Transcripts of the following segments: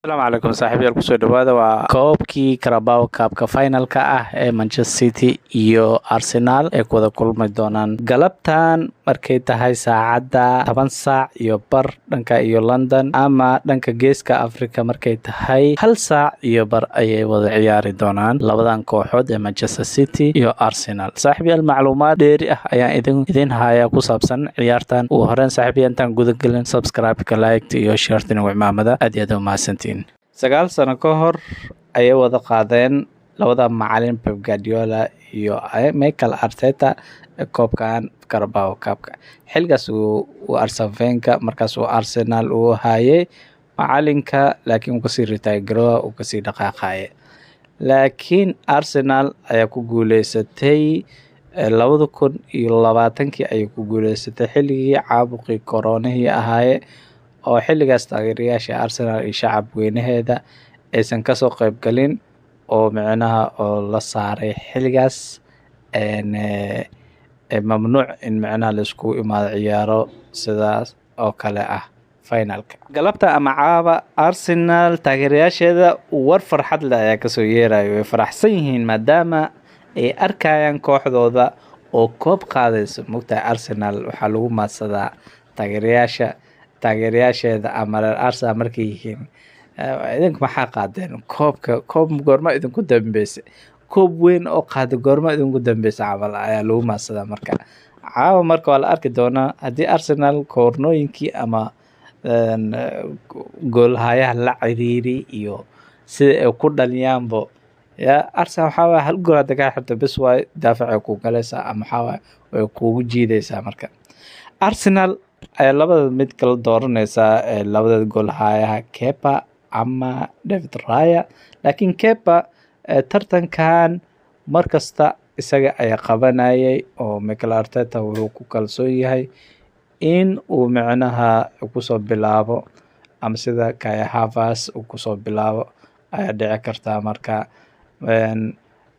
Asalaamu calaykum saaxiibayaal, kusoo dhawaada. Waa koobkii Carabao Cupka finalka ah ee Manchester City iyo Arsenal ay ku wada kulmi doonaan galabtan markay tahay saacadda 10:30 dhanka iyo London, ama dhanka Geeska Africa markay tahay 1:30 ayay wada ciyaari doonaan labadan kooxood ee Manchester City iyo Arsenal. Saaxiibayaal, macluumaad dheeri ah ayaan idin hayaa ku saabsan ciyaartan. Ugu horeyn, saaxiibayaal, intaan gudagelin, subscribe-ka, like iyo share-tina cimaamada. Aad iyo aad u mahadsantiin. 9 sano ka hor ayay wada qaadeen labada macalin, Pep Guardiola iyo Mikel Arteta, koobkan Carabao Cupka. Xilligaas uu Arsene Wenger markaas uu Arsenal uu hayay macalinka, laakiin uu kasii retire garoowa, uu kasii dhaqaaqaye, laakiin Arsenal ayaa ku guuleysatay. 2020-kii ayay ku guuleysatay, xilligii caabuqii koronihii ahaaye, oo xilligaas taageerayaasha Arsenal iyo shacab weynaheeda aysan kasoo qeyb galin, oo micnaha oo la saaray xilligaas mamnuuc in micnaha laiskugu imaado ciyaaro sidaas oo kale ah. Finalka galabta ama caaba, Arsenal taageerayaasheeda war farxad leh ayaa kasoo yeerayo. Way faraxsan yihiin maadaama ay arkayaan kooxdooda oo koob qaadayso. Mogtahay, Arsenal waxaa lagu maadsadaa taageerayaasheeda ama reer Arsenal markay yihiin, "Idinku maxaa qaadeen? Koobka koob goorma idinku dambeysay? Koob weyn oo qaada goorma idinku dambeysay?" camal ayaa lagu maadsadaa. Marka caawa marka waa la arki doonaa haddii Arsenal koornooyinkii ama goolhayaha la ciriiri iyo sida ay ku dhaliyaanbo. Ya Arsenal waxaa waye, hal gool hadda kaa xirto, bes waaye, daafacay ku galaysaa ama waxaa waaye way kugu jiidaysaa. Marka Arsenal ayaa labada mid kala dooranaysaa, labada goolhayaha, Kepa ama David Raya. Laakiin Kepa tartankan markasta isaga ayaa qabanayay, oo Mikel Arteta wuxuu ku kalsoon yahay in uu micnaha kusoo bilaabo, ama sida Kai Havertz uu kusoo bilaabo ayaa dhici kartaa. Marka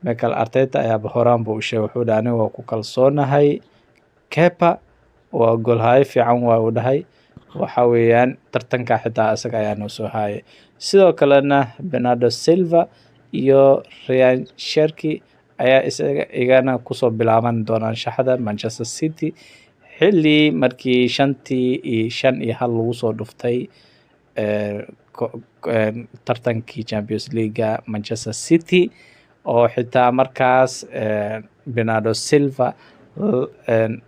Mikel Arteta ayaaba horaan buu u sheegay, wuxuu dhahay, "Aniga waa ku kalsoonahay Kepa, waa goolhayo fiican," waa uu dhahay. Waxa weeyaan tartanka xitaa isaga ayaa noo soo haayay. Sidoo kalena Bernardo Silva iyo Rayan Cherki ayaa isaga igana kusoo bilaaban doonaan shaxda Manchester City, xilli markii shantii iyo 5-1 lagu soo dhuftay tartankii Champions League Manchester City, oo xitaa markaas Bernardo Silva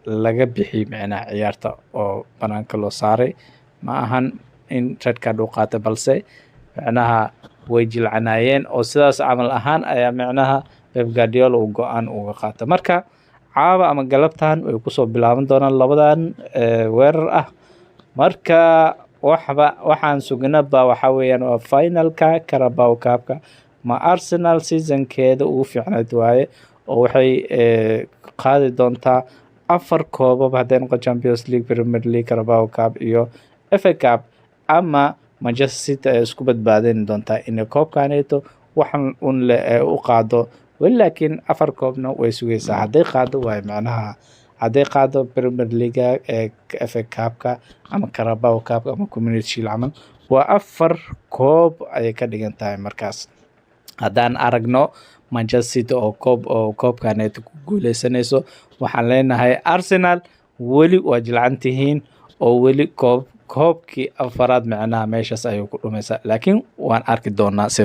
laga bixiyay micnaha ciyaarta oo banaanka loo saaray. Ma ahan in red card uu qaatay, balse micnaha way jilcanaayeen, oo sidaas camal ahaan ayaa micnaha Pep Guardiola uu go-aan uga qaatay. Marka caawa ama galabtan way kusoo bilaaban doonaan labadan weerar ah. Marka waxba waxaan sugnaba waxa weeyaan waa finalka Carabao Cupka. Ma Arsenal seasonkeeda ugu fiicnayd waaye, oo waxay qaadi doontaa afar koobab, hadday noqon Champions League, Premier League, Carabao Cup iyo FA Cup, ama Manchester City ay isku badbaadin doontaa inay koobkaneeto waxan un le ee u qaado weli? Laakiin afar koobna way sugaysaa. Hadday qaado waaye, macnaha hadday qaado Premier League, ee FA Cupka ama Carabao Cupka ama Community Shield camal, waa afar koob ayay ka dhigan tahay. Markaas haddaan aragno Manchester City oo koob oo koobkaneeto ku guuleysanayso, waxaan leenahay Arsenal weli waa jilcan tihiin, oo weli koobkii afaraad micnaha meeshaas ayuu ku dhumaysaa. Laakiin waan arki doonaa si